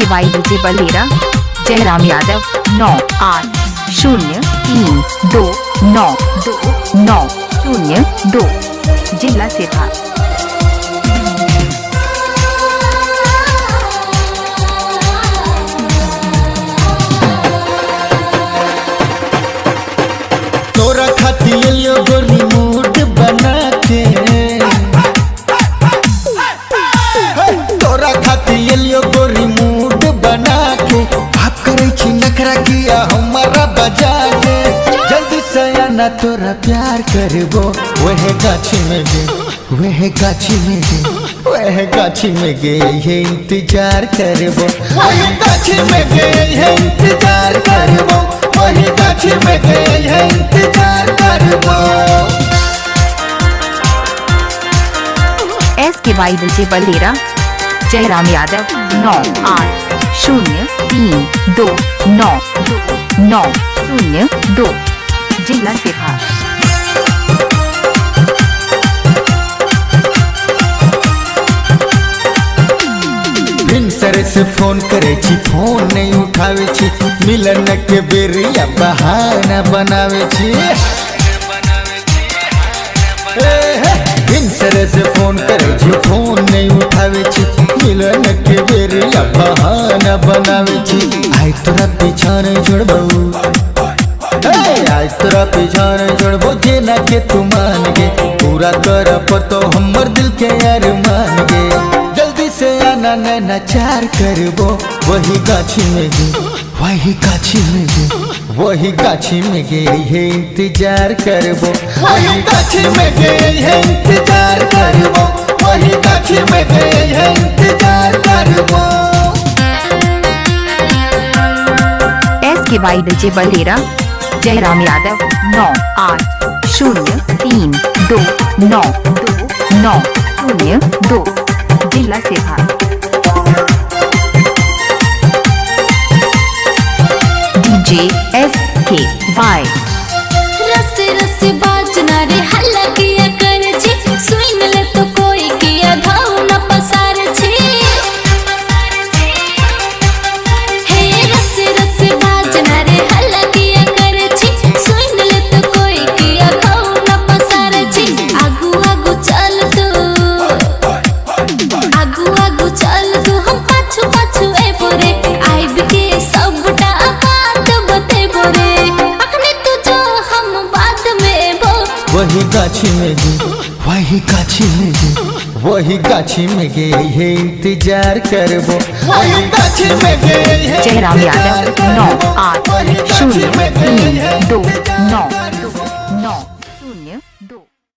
के by DJ Balera Jayram Yadav 9 8 0 3 2 9 2 9 0 2 जिला सेवा। तोरा खातिर एलियो गोरी मूड बना के, तोरा खातिर एलियो गोरी मूड बना के, आप करे छी नखरा किया हमारा बजा के, जल्दी से आना तोरा प्यार करबो, वह गाछी में गे, वह गाछी में गे, वह गाछी में गे ये इंतजार करबो, वही गाछी में गे ये इंतजार करबो, वही गाछी में गे ये इंतजार करबो। एस के वाई डीजे बलेरा जयराम यादव 9 8 0 3 2 9 2 9 0 2 जिला सेवा। भिनसर से फोन करे छी, फोन नहीं उठावे छी, मिलन के बेरिया बहाना बनावे छी। भिनसर से फोन करे छी, फोन नहीं उठावे छी, मिलन के बेरिया बहाना बनावे छी। आई तोरा पीछा नहीं छोड़बो, आज तोरा पीछा नहीं छोड़बो, जेना के तू मान गे, पूरा कर पर तो हमर दिल के अरमान गे, जल्दी से आना नैना चार करबो, वही गाछी में गे, वही गाछी में गे, वही गाछी में गे ये इंतजार करबो, वही गाछी में गे ये इंतजार करबो, वही गाछी में गे ये इंतजार करबो। एस के वाई डीजे बलेरा जयराम यादव 9 8 0 3 2 9 2 9 0 2 जिला सेवा। डीजे एस के वाई। रस रस बाजना रे हल्ला किया कर छी, सुन ले तो कोई किया घाव न पसार छी। हे रस रस बाजना रे हल्ला किया कर छी, सुन ले तो कोई किया घाव न पसार छी। आगू आगू चल तू, आगू आगू चल तू, हम पाछू पाछू एबो रे, आइब के सबटा बात बतेबो रे, अखने तू जो हम बाद में एबो। वही गाछी में गे, वही गाछी में गे, वही गाछी में गे ये इंतजार करबो, वही गाछी में गे ये जयराम यादव इंतजार 9 करबो, 8 वही गाछी 0 में गे 3 ये 2 9